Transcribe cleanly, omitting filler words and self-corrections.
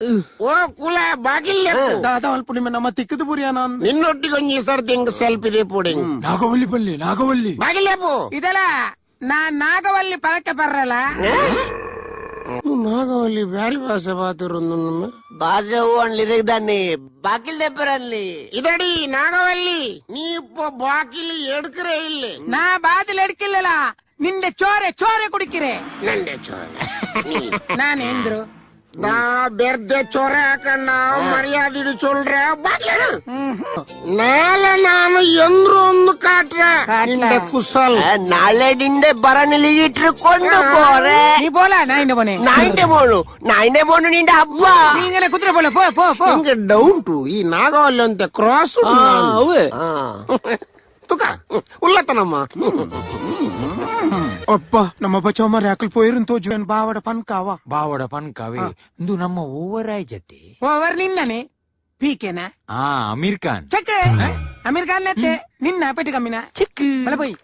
ಓ ಕುಲ ಬಾಗಿಲ್ ದಾದ ಅಲ್ಪ ನಿಮ್ಮ ನಮ್ಮ ತಿಕ್ಕದ ಬುರಿಯಾನ. ನಿನ್ನೊಟ್ಟಿಗೆ ಒಂಜಿ ಸರ್ತಿ ಸೆಲ್ಫಿ ಪುಡಿಂಗ್. ನಾಗವಲ್ಲಿ ಬಲ್ಲಿ ನಾಗವಲ್ಲಿ. ಬಾಗಿಲೇಪು. ಇದಲ್ಲ ನಾ ನಾಗವಲ್ಲಿ ಪರಕ್ಕೆ ಬರ್ರಲ್ಲ. ನಾಗವಲ್ಲಿ ಬ್ಯಾರಿ ಭಾಷೆ ಬಾತಿರು ನಮ್ಮ. ಭಾಷೆ ಹೂ ಅನ್ಲಿ ದಾన్ని ಬಾಕಿಲ್ ದೆಪ್ಪರಲ್ಲಿ. ಇದಡಿ ನಾಗವಲ್ಲಿ, ನೀ ಇಪ್ಪ ಬಾಕಿಲಿ ಎಡ್ಕರೆ ಇಲ್ಲಿ. ನಾ ಬಾತಿಲ್ ಎಡ್ಕಿಲ್ಲಲ್ಲ, ನಿಂದೆ ಚೋರೆ ಚೋರೆ ಕುಡಿಕಿರೆ. ನಂಡೆ ಚೋರೆ? ನಾನೇಂದ್ರು? ನಾ ಬೆರ್ದೆ ಚೊರೆ ಹಾಕಣ್ಣ, ಮರ್ಯಾದಿಡು ಚೊಲ್ರೆ ಬಾಕ್ಲೇಡು. ನಾಳೆ ನಾನು ಎಂದ್ರು ಒಂದು ಕಾಟ್ರೆ ನಿಂಡೆ ಕುಸಲ್. ನಾಳೆ ನಿಂಡೆ ಬರನಿಲಿ ಇಟ್ಟುಕೊಂಡು ಪೋರೆ. ನೀ ಬೋಲ ನಾಯಿನ ಬೋನೆ. ನಾಯಿಂಡೆ ಬೋನು, ನಾಯಿಂಡೆ ಬೋನು ನಿಂಡೆ ಹಬ್ಬ. ನೀ ಇಂಗನೆ ಕುದ್ರೆ ಬೋಲ, ಪೋ ಪೋ ಪೋ. ಹಿಂಗೆ ಡೌಟು ಈ ನಾಗವಲ್ಲಿ ಅಂತೆ ಕ್ರಾಸ್ ಅವೇ. ತುಕ ಉಲ್ಲತನಮ್ಮ. ಅಪ್ಪ ನಮ್ಮ ಬಚವಮ್ಮ ರ್ಯಾಕಲ್ ಪೋಯಿರುನ್ ತೋಜು ಬಾವಡ ಪನ್ಕಾವ. ಬಾವಡ ಪನ್ಕಾವೆ ಇಂದು ನಮ್ಮ ಓವರಾಯ್ ಜತೆ. ಓವರ್ ನಿನ್ನನೆ ಪೀಕೆನಾ? ಆ ಅಮೀರ್ ಖಾನ್. ಚೆಕ್ ಅಮೀರ್ ಖಾನ್ ನೆತ್ತೆ ನಿನ್ನ ಪೆಟ್ಟು ಕಮ್ಮಿನ ಚೆಕ್ ಮಳೆ ಪೋಯಿ.